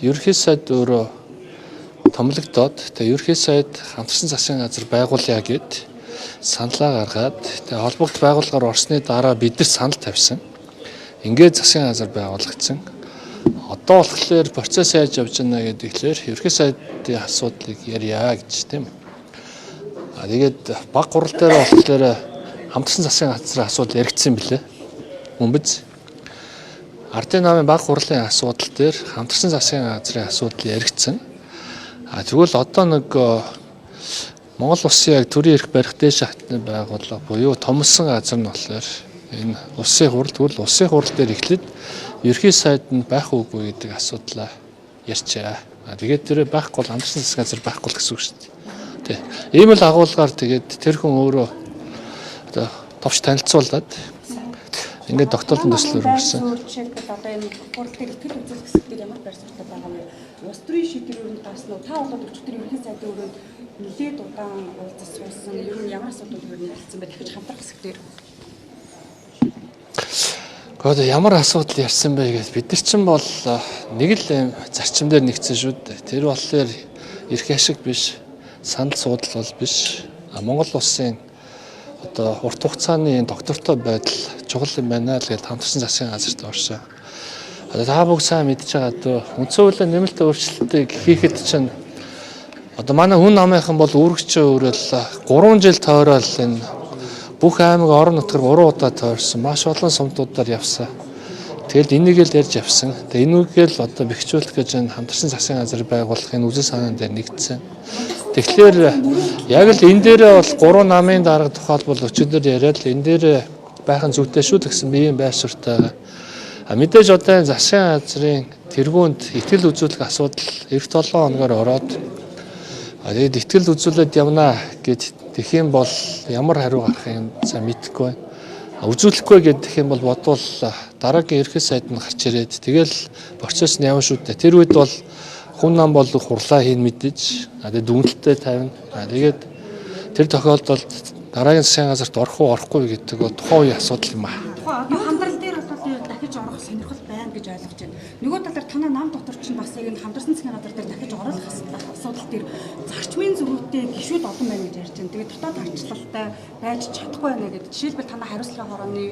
Ерөнхий сайд өөрөө томилогдоод, тэгээ Ерөнхий сайд хамтарсан засгийн газар байгуулъя гэд саналаа гаргаад, тэгээ холбогд байгууллагаар орсны дараа бид нар санал тавьсан. Ингээд засгийн газар байгуулагдсан. Одоо болохоор процесс яаж явж байна гэдэг тэгэхээр Ерөнхий сайдын асуудлыг ярья гэж, тийм ээ. А тэгээд баг гурал дээр болохоор хамтарсан засгийн газрын асуудал яригдсан билээ. Мөн биз? Ардын намын баг хурлын асуудал дээр хамтарсан засгийн газрын асуудал яригдсан. А тэгвэл одоо нэг Монгол улсын яг төрийн эрх барих дээш хатны байгууллага буюу томилсон газар нь болохоор энэ улсын хурал, тэгвэл улсын хурал дээр эхлээд Ерөнхий сайд нь байх уугүй гэдэг асуудлаа ярьчаа. А тэгээд тэр байхгүй бол хамтарсан засгийн газар байхгүй л гэсэн үг шүү дээ. Тэ. Ийм л агуулгаар тэгээд тэр хүн өөрөө одоо товч танилцуулаад ингээд тогтоолтын төсөл өргөсөн. Суурьчиг одоо энэ хурал дээр итгэл үзүүлэх хэсэг дээр ямар байр суурьтай байгаа вэ? Улс төрийн шийдвэр өрөөнд гарсан уу? Та болоод өчигдөр Ерөнхий сайдын өрөөнд нэлээд удаан уулзаж суусан. Ер нь ямар асуудал ер нь ярилцсан бэ? Дахиж хамтрах хэсэг дээр. Гэхдээ ямар асуудал ярьсан бэ гэж бид нар чинь бол нэг л юм зарчим дээр нэгдсэн шүү дээ. Тэр болохоор эрх ашиг биш, санал суудал бол биш. А Монгол улсын одоо урт хугацааны энэ доктортой байдал чухал юм байна л гэж хамтарсан засгийн газарт орсон. Одоо та бүгд сайн мэдж байгаа дөө. Үндсэн хуулийн нэмэлт өөрчлөлтийг хийхэд чинь одоо манай хүн намынхан бол үүрэгчээ өөрөөл 3 жил тойрол энэ бүх аймаг орон нутгаар 3 удаа тойрсон. Маш олон сумтуудаар явсан. Тэгэл энийг л ярьж явсан. Тэгээ энүүгээ л одоо бэхжүүлэх гэж энэ хамтарсан засгийн газар байгуулах энэ үзэл санаан дээр нэгдсэн. Тэгэхээр яг л энэ дээрээ бол 3 намын дарга тухайлбал өчигдөр яриад л энэ дээр байхын зүйтэй шүү гэсэн би юм байр суурьтай. А мэдээж одоо энэ засгийн газрын тэргуунд итгэл үзүүлэх асуудал эх 7 хоногор ороод, а тэгээд итгэл үзүүлээд явна гэж тэгэх юм бол ямар хариу гарах юм сайн мэдэхгүй байна. Үзүүлэхгүй гэдэг юм бол бодвол дараагийн Ерөнхий сайд нь гарч ирээд тэгэл процесс нь явна шүү дээ. Тэр үед бол хүн нам бол хурлаа хийн мэдээж. А тэгээд дүгнэлтээ тавина. А тэгээд тэр тохиолдолд дараагийн засгийн газарт орох уу орохгүй гэдэг бол тухайн үеийн асуудал юм аа. Одоо хамтрал дээр бол дахиж орох сонирхол байна гэж ойлгож байна. Нөгөө талаар танай нам дотор чинь бас яг энэ хамтарсан засгийн газар дээр дахиж оруулах асуудал дээр зарчмын зөрүүтэй гишүүд олон байна гэж ярьж байна. Тэгээд дотоод арчлалтай байж чадахгүй байна гэдэг. Жишээлбэл танай хариуцлага хорооны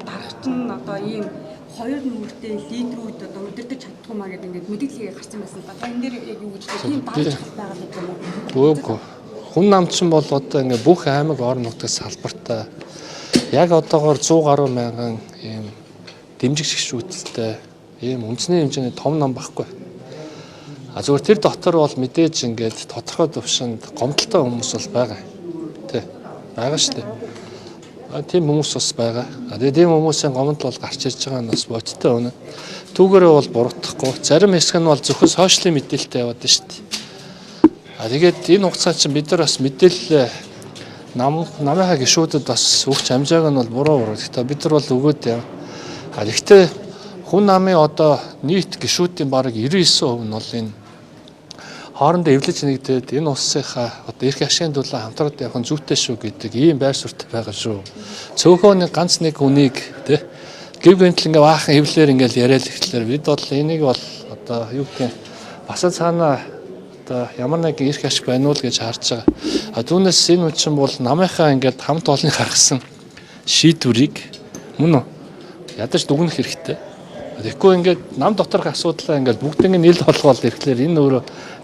дарагч нь одоо ийм хоёр нүртэй лидерүүд одоо удирдах чаддгүй маа гэдэг ингээд мэдээлэл гарсан байсан л да. Та энэ дээр яг юу гэж тийм дарж байгаа гэдэг юм уу? Үгүй. Хүн нам чинь бол одоо ингээд бүх аймаг орон нутгаас салбартай яг одоогоор 100 гаруй мянган ийм дэмжигч гишүүдтэй ийм үндэсний хэмжээний том нам байхгүй. А зүгээр тэр дотор бол мэдээж ингээд тодорхой төвшөнд гомдолтой хүмүүс бол байгаа. Тэ. Байгаа шүү дээ. А тийм хүмүүс бас байгаа. А тэгээ тийм хүмүүсийн гомдол бол гарч ирж байгаа нь бас бодиттой үнэ. Түүгээрээ бол буруутгахгүй. Зарим хэсэг нь бол зөвхөн сошиалын мэдээлэлтэй яваад байна шүү дээ. А тэгээд энэ хугацаанд чинь бид нар бас мэдээлэл намынхаа гишүүдэд бас өгч амжааг нь бол буруу буруу. Гэхдээ бид нар бол өгөөд яв. А гэхдээ хүн намын одоо нийт гишүүдийн бараг 99% нь бол энэ хоорондоо эвлэж нэгдээд энэ улсынхаа одоо эрх ашигын төлөө хамтраад явах нь зүйтэй шүү гэдэг ийм байр суурьтай байгаа шүү. Цөөхөө нэг ганц нэг хүнийг тэ гів гэмтэл ингээ баахан эвлэр ингээл яриад эхлэхээр бид бол энийг бол одоо юу гэх юм бас цаанаа одоо ямар нэгэн эрх ашиг байна уу л гэж харж байгаа. А түүнээс энэ үе чинь бол намынхаа ингээд хамт олонны гаргасан шийдвэрийг мөн үү ядаж дүгнэх хэрэгтэй. Тэгэхгүй ингээд нам доторх асуудлаа ингээд бүгднийг нийл болгоол ирэхлээр энэ өөрөө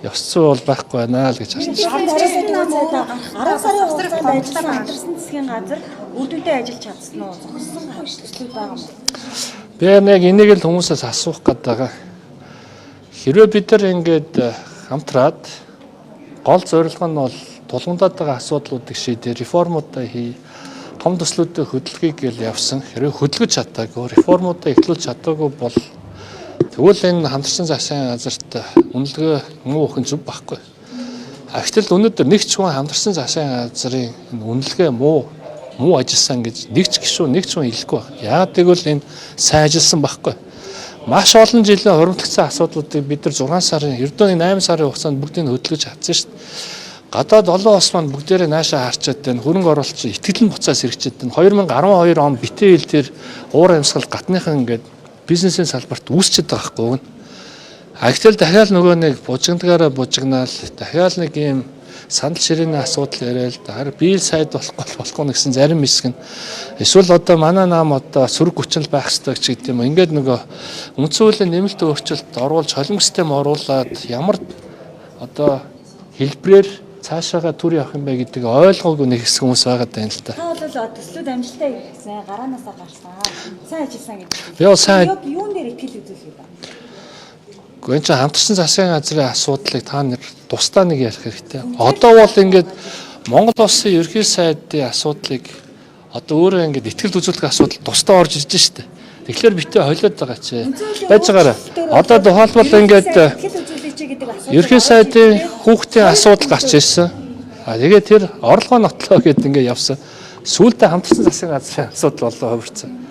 ёс зүй бол байхгүй байна л гэж харж байна. 10 сарын хугацаанд ажилласан хамтарсан засгийн газар үр дүнтэй ажиллаж чадсан уу? Зогссон төслүүд байгаа юм уу? Би яг энийг л хүмүүсээс асуух гээд байгаа. Хэрвээ бид нар ингээд хамтраад гол зорилго нь бол тулгамдаад байгаа асуудлуудыг шийдээ, реформудаа хий, том төслүүдээ хөдөлгөе гэж явсан. Хэрвээ хөдөлгөж чадаагүй, реформудаа эхлүүлж чадаагүй бол тэгвэл энэ хамтарсан засгийн газарт үнэлгээ муу өхөн зүв байхгүй. А гэтэл өнөөдөр нэг ч хүн хамтарсан засгийн газрын энэ үнэлгээ муу ажилласан гэж нэг ч гишүүн нэг ч хүн хэлэхгүй байна. Яагаад гэвэл энэ сайн ажилласан байхгүй. Маш олон жилийн хуримтлагдсан асуудлуудыг бид нар 6 сарын, ердөө 8 сарын хугацаанд бүгдийг нь хөдөлгөж чадсан шүү дээ. Гадаад олон улс маань бүгдээрээ наашаа харчаад байна. Хөрөнгө оруулалт итгэл нь буцаас хэрэгчээд байна. 2012 он битээ хил тэр уур амьсгал гатныхан ингээд бизнесийн салбарт үүсчихэд байгаа байхгүй юу? А гэтэл дахиад нөгөө нэг бужигндгаараа бужигнаал дахиад нэг ийм санал ширээний асуудал яриад дараа биел сайд болохгүй гэсэн зарим хэсэг нь эсвэл одоо манай нам одоо сөрөг хүчин байх хэрэгтэй ч гэдэг юм. Ингээд нөгөө үндсэн хуулийн нэмэлт өөрчлөлт оруулж холимог систем оруулаад ямар одоо хэлбрээр цаашаага төр явах юм бэ гэдэг ойлгоогүй нэг хэсэг хүмүүс байгаа даа л да. Та бол төслүүд амжилттай ирсэн, гараанаасаа гарсан. Сайн ажилласан гэж. Би бол сайн Яг юун дээр итгэл үзүүлэх юм бэ? Гэхдээ энэ чинь хамтарсан засгийн газрын асуудлыг та нар тусдаа нэг ярих хэрэгтэй. Одоо бол ингээд Монгол улсын ерхий сайдын асуудлыг одоо өөрөө ингээд итгэл үзүүлэх асуудал тусдаа орж ирж штэ. Тэгэхээр битээ холиод байгаа чи. Байж байгаарай. Одоо тухайлбал ингээд итгэл үзүүлээч гэдэг асуудал. Ерхий сайдын хүүхдийн асуудал гарч ирсэн. А тэгээд тэр орлогоо нотлоо гэд ингээд явсан. Сүүлдээ хамтарсан засгийн газрын асуудал болоо хувирсан.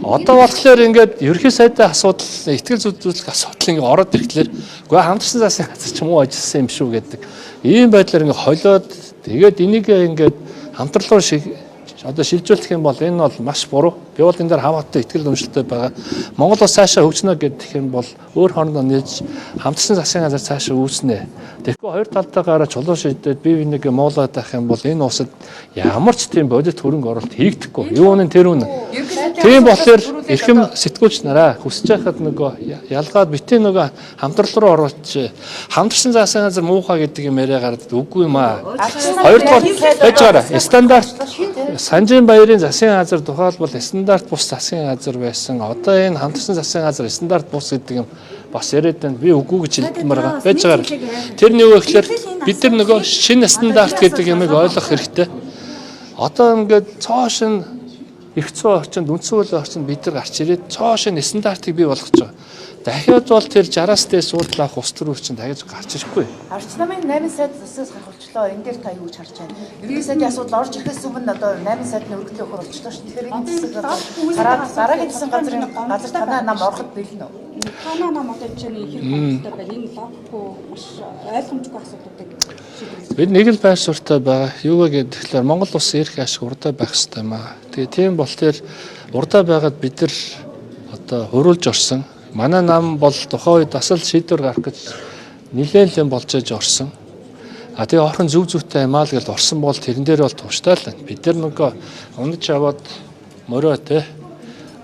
Одоо болохоор ингээд ерхий сайдын асуудал, итгэл үзүүлэх асуудал ингээд ороод ирэхлээр үгүй хамтарсан засгийн газар ч муу ажилласан юм шүү гэдэг. Ийм байдлаар ингээд холиод тэгээд энийг ингээд хамтрал руу одоо шилжүүлэх юм бол энэ бол маш буруу. Би бол энэ дээр хаваатай итгэл үнэмшилтэй байгаа. Монгол улс цаашаа хөгжнө гэдэг юм бол өөр хоорондоо нийлж хамтарсан засгийн газар цаашаа үүснэ. Тэгэхгүй хоёр талдаа гараа чулуу шийдээд бие биенийг муулаад байх юм бол энэ улсад ямар ч тийм бодит хөрөнгө оруулалт хийгдэхгүй. Юу үнэн тэр үнэн. Тийм болохоор эрхэм сэтгүүлч нараа хүсэж байхад нөгөө ялгаад битээ нөгөө хамтрал руу оруулж хамтарсан засгийн газар муухай гэдэг юм яриа гараад үгүй юм аа. Хоёрдугаар байж байгаарай. Стандарт Санжин баярын засгийн газар тухайлбал стандарт бус засгийн газар байсан. Одоо энэ хамтарсан засгийн газар стандарт бус гэдэг юм бас яриад байна. Би үгүй гэж хэлдмээр байгаа. Байж байгаарай. Тэр нь юу вэ гэхээр бид нар нөгөө шинэ стандарт гэдэг юмыг ойлгох хэрэгтэй. Одоо ингээд цоо шин эрх зүйн орчинд, үндсэн хуулийн орчинд бид нар гарч ирээд цоо шинэ стандартыг бий болгож байгаа. Дахиад бол тэр 60-аас дээш суудлаа авах улс төр чинь дахиж гарч ирэхгүй. Арч намын 8 сайд засаас гарах болчлоо. Энэ дээр та юу гэж харж байна? Ерөнхий сайдын асуудал орж ирэхээс өмнө одоо 8 сайд нь өргөдлөө өгөхөр болчлоо шүү. Тэгэхээр энэ засаг дараагийн засгийн газрын газар танай нам ороход бэлэн үү? Танай нам одоо чинь хэрэг гомдолтой байна. Энэ логикгүй маш ойлгомжгүй асуудлуудыг шийдвэрлэж. Бид нэг л байр суурьтай байгаа. Юу вэ гэхээр Монгол улс эрх ашиг урдаа байх хэрэгтэй юм аа. Тэгээ тийм бол тэр урдаа байгаад бид нар одоо хуруулж орсон. Манай нам бол тухайн үед бас л шийдвэр гаргах гэж нэлээд юм болж ээж орсон. А тэгээ орхон зөв зөвтэй юм аа л гэж орсон бол тэрэн дээр бол тууштай л байна. Бид нар нөгөө унаж аваад морио те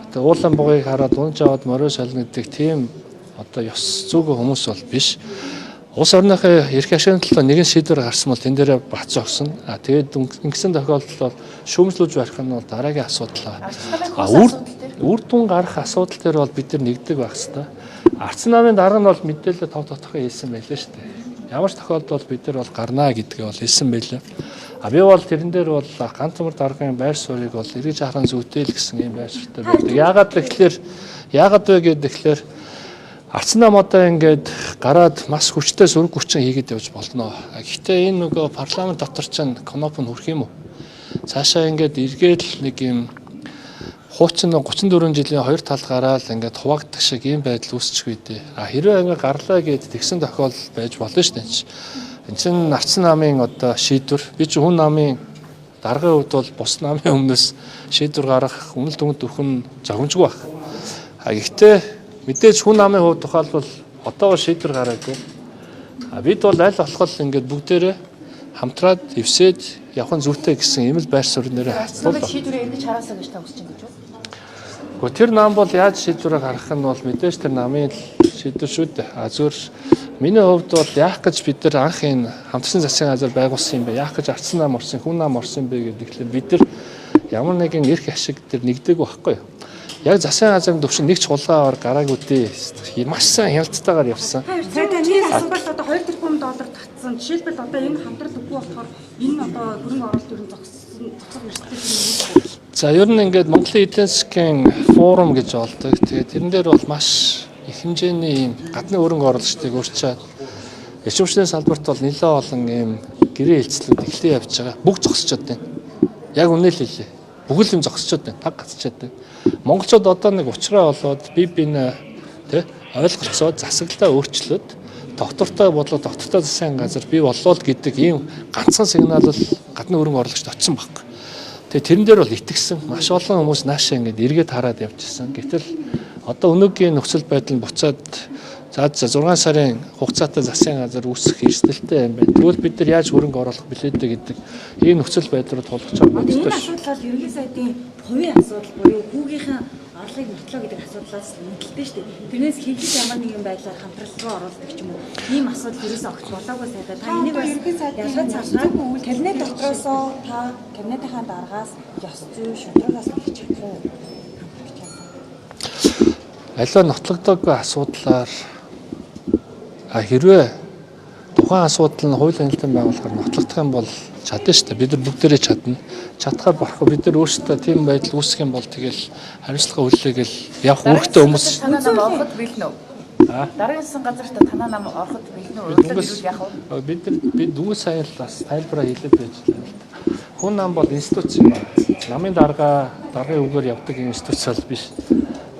одоо уулан бугыг хараад унаж аваад морио солино гэдэг тийм одоо ёс зүйн хүмүүс бол биш. Улс орныхоо эрх ашигын төлөө нэгэн шийдвэр гарсан бол тэн дээрээ бац зогсно. А тэгээд ингэсэн тохиолдолд бол шүүмжлүүлж барих нь бол дараагийн асуудал. А үр дүн гарах асуудал дээр бол бид нар нэгдэг байх хэрэгтэй. Арц намын дарга нь бол мэдээлэл тов тодорхой хэлсэн байлээ шүү дээ. Ямар ч тохиолдолд бид нар бол гарнаа гэдгээ бол хэлсэн байлээ. А би бол тэрэн дээр бол ганц төмөр даргын байр суурийг бол эргэж харан зүйтэй л гэсэн юм байр суурьтай байдаг. Яагаад вэ гэхээр Арц нам одоо ингээд гараад маш хүчтэй сөрөг хүчин хийгээд явж болно. Гэхдээ энэ нөгөө парламент дотор чинь кноп нь хүрх юм уу? Цаашаа ингээд эргээд л нэг юм хуучин 34 жилийн хоёр тал гараал ингээд хуваагдах шиг ийм байдал үүсчихгүй дээ. А хэрвээ ингээд гарлаа гэд тэгсэн тохиолдол байж болно шүү дээ. Энэ чинь арц намын одоо шийдвэр. Би чи хүн намын даргын хувьд бол бус намын өмнөөс шийдвэр гаргах үнэлт дүнд өгөх нь зохимжгүй байх. А гэхдээ мэдээж хүн намын хувьд тухайлбал одоо шийдвэр гараагүй. А бид бол аль болох ингээд бүгдээрээ хамтраад эвсээд явах нь зүйтэй гэсэн ийм л байр суурь нэрээ хатсан. Шийдвэрээ эргэж хараасаа гэж та хүсэж байна гэж үү? Гэхдээ тэр нам бол яаж шийдвэрээ гаргах нь бол мэдээж тэр намын шийдвэр шүү дээ. А зөвөр миний хувьд бол яах гэж бид нар анх энэ хамтарсан засгийн газар байгуулсан юм бэ? Яах гэж арцсан нам орсон, хүн нам орсон бэ гэдэг тэгэхээр бид нар ямар нэгэн эрх ашиг тэр нэгдэг байхгүй юу? Яг засгийн газрын төвшин нэг ч хулгай аваар гараагүй дээ. Маш сайн хяналттайгаар явсан. Тэгээд нэг асуулт одоо 2 тэрбум доллар татсан. Жишээлбэл одоо энэ хамтрал үгүй болохоор энэ одоо хөрөнгө оруулалт ер нь зогсох эрсдэл юм уу? За ер нь ингээд Монголын эдийн засгийн форум гэж олдог. Тэгээд тэрэн дээр бол маш их хэмжээний ийм гадны хөрөнгө оруулагчдыг урьчаад эрчим хүчний салбарт бол нэлээд олон ийм гэрээ хэлцлүүд эхлээ явж байгаа. Бүгд зогсчод байна. Яг үнэ л хэлье. Бүгд юм зогсчод байна. Таг гацчаад байна. Монголчууд одоо нэг учраа олоод бие биенээ тэ ойлголцоод засаглалаа өөрчлөөд доктортой бодлоо доктортой засгийн газар бий боллоо л гэдэг ийм ганцхан сигнал л гадны хөрөнгө оруулагчд очсон баг. Тэгээ тэрэн дээр бол итгэсэн. Маш олон хүмүүс наашаа ингээд эргээд хараад явчихсан. Гэтэл одоо өнөөгийн нөхцөл байдал нь буцаад За за 6 сарын хугацаатай засгийн газар үүсэх эрсдэлтэй юм байна. Тэгвэл бид нар яаж хөрөнгө оруулах билээ дээ гэдэг ийм нөхцөл байдал руу тулгаж байгаа Одоо энэ бодтой шүү. асуудал бол ерөнхий сайдын хувийн асуудал буюу хүүгийнхэн орлогыг нотлоо гэдэг асуудлаас үүдэлтэй шүү дээ. Тэрнээс хэмжиж ямар нэгэн байдлаар хамтрал руу оруулдаг ч юм уу. Ийм асуудал ерөөсөө огт болоогүй сайдаа. Та Та энийг одоо бас ерөнхий сайдын ялгаж ёс цаашаа зүйн үйлдэл кабинет дээр дотроосоо та кабинетынхаа даргаас ёс зүй шударгаас нэгж чадах уу? Хамтрагч яасан. Аливаа нотлогдоогүй асуудлаар хэрвээ тухайн асуудал нь хуулийн хяналтын байгууллагаар нотлогдох юм бол чадна шүү дээ. Бид нар бүгдээрээ чадна. Чадхаар болохгүй бид нар өөрсдөө тийм байдал үүсгэх юм бол тэгэл хариуцлага хүлээгээл явах үүрэгтэй хүмүүс. Танаа нам ороход бэлнэ үү? Аа? Дараагийн засгийн газарт танаа нам ороход бэлнэ үү? Урилга ирвэл яах вэ? Бид нар би дөнгөж сайн л бас тайлбараа хэлээд байж байна л да. Хүн нам бол институц юм аа. Намын дарга даргын үгээр явдаг институц бол биш.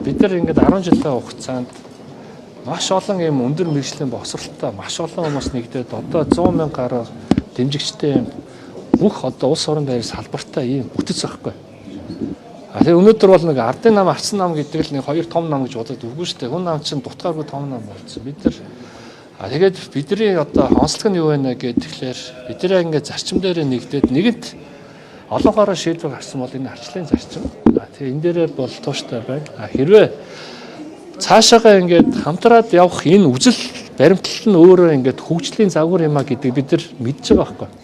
Бид нар ингээд 10 жилийн хугацаанд маш олон юм өндөр мэргэжлийн босролтой маш олон хүмүүс нэгдээд одоо 100 мянга гаруй дэмжигчтэй юм бүх одоо улс орон даяар салбартай ийм бүтэц байхгүй. А тэгээ өнөөдөр бол нэг ардын нам, арцсан нам гэдэг л нэг хоёр том нам гэж бодоод үгүй шүү дээ. Хүн нам чинь дутгааргүй том нам болсон. Бид нар тэгээд бидний одоо онцлог нь юу вэ гэхээр бид нар ингээд зарчим дээрээ нэгдээд нэгэнт олонхороо шийдвэр гарсан бол энэ арчлын зарчим. Тэгээ энэ дээрээ бол тууштай байна. Хэрвээ цаашаагаа ингээд хамтраад явах энэ үзэл баримтлал нь өөрөө ингээд хөгжлийн загвар юм а гэдэг бид нар мэдж байгаа байхгүй.